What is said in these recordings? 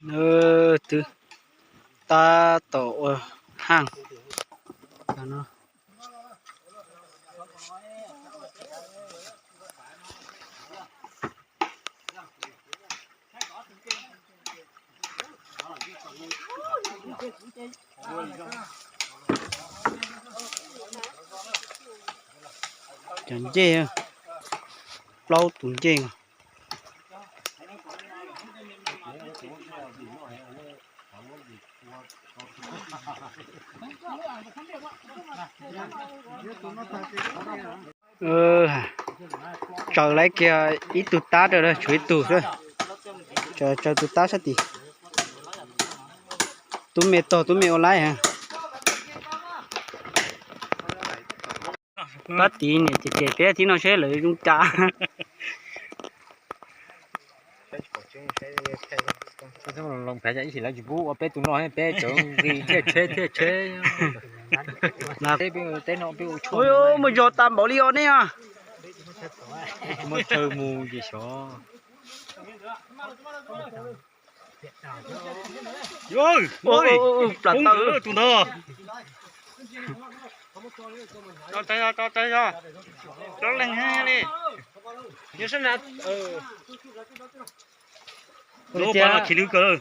Twb tab tom ua haaj no. Cov ncej, plaub tus ncej. Tsaws laib kiag ib tug tab rau, tshuav ib tug xwb. Tsaws tus tab sab tid. Tub me tog tub me ua laib. Pab tid niam ces ces peb thib no seb lawv zoo cas. Ib sim lawv tsis pub ua peb tus no, peb cov nqi thiaj tsheb thiaj tsheb. Mus zog tas npaum li os nej. Muab chaw mus ces xyov. Poob tus ntawd. Tso tso tso tso, coob leej li. Lub pab no khiav lwj kawg.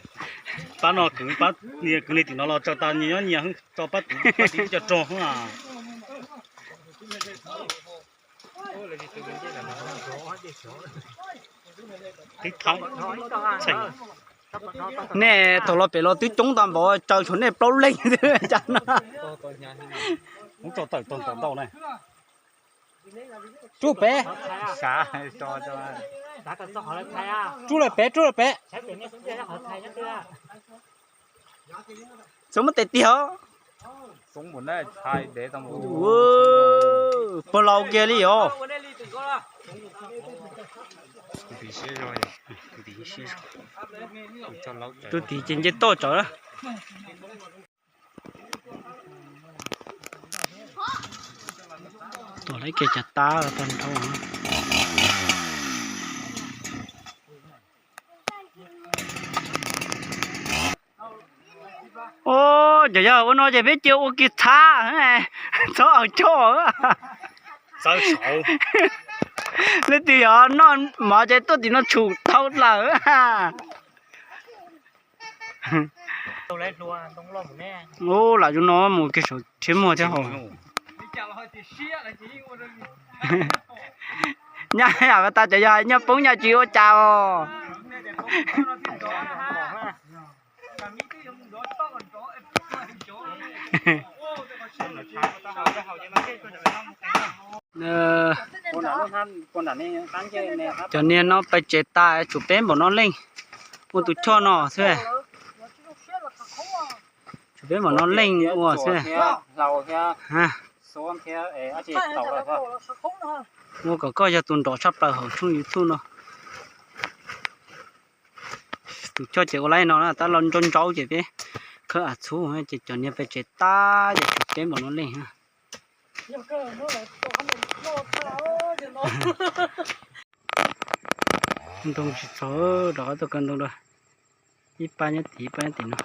Pab no kwv, pab niag kwv li tim no los tso tas nyias nyob nyias, tso pab tim pab tim cov rog. Nej thaum los pem los twb coob tag npaum, tsaws tshuav nej plaub leeg xwb cas no. Rub pem, rub lawm pem, rub lawm pem. Txhob muab tes tiag os. Puag laus kiag li os. Tus tim ces nce toj tsawv. Tuam lawv kev cov tab tag nrho. Cov yog ua no ces peb cia ua kiag txhab, txhob aus coj. Leej twg yog noj mov ces tuaj tim no tshum tau lawm. Lam zoo no mus kiag saum thiab muag thiab haus. Nyaj tas cov yog nyaj poob nyaj tsis ua cas os. Cov niag no pais tsev tas tshuav peb npaum no leej ua tus choj no xwb. Tshuav peb npaum no leej ua xwb. Ua kom koj yog tus nrov tshaj plaws hauv tshooj YouTube no. Tus choj ces ua laib no na, tab los ntsaub ntsaub ces peb khawb av txhub ces cov niag pais tsev tas ces tshuav peb npaum no leej. Ntoo tsis txog, rov qab tuaj kaw ntoo dua. Ib pab nyob tim, ib pab nyob tim no.